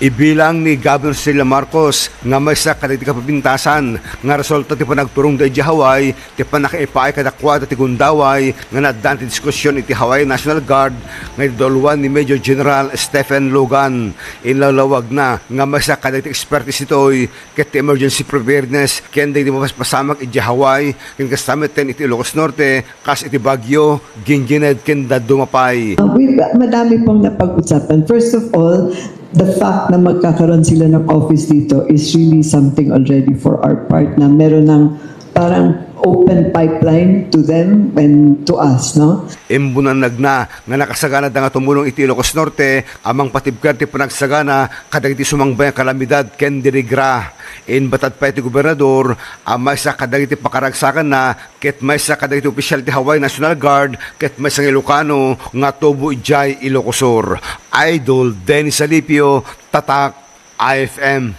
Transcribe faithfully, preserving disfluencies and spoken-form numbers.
Ibilang ni Governor Cecilia Marcos nga maysa kadagiti kapipintasan nga resulta ti panagturongda idiay Hawaii ti pannakaipaay kadakuada ti gundaway nga naaddan ti diskusion iti Hawaii National Guard nga idulwan ni Major General Stephen Logan. Inlawlawagna nga maysa kadagiti ekspertis ditoy ket ti emergency preparedness ken dagiti mapaspasamak idiay Hawaii ken kasta metten iti Ilocos Norte kas iti bagyo, gingined ken dadduma pay. Uh, we, madami pong napag-usapan. First of all, the fact na magkakaroon sila ng office dito is really something already for our part na meron ng parang open pipeline to them and to us, no? Imbunannagna nga nakasaganada nga tumulong iti Ilocos Norte a mangpatibker ti panagsagana kadagiti sumangbayan kalamidad ken dirigra. Inbatad pay ti gobernador a maysa kadagiti pakaragsakanna ket maysa kadagiti opisyal ti Hawaii National Guard ket maysa nga Ilocano nga tubo idiay Ilocos Sur. Idol Dennis Alipio, Tatak I F M.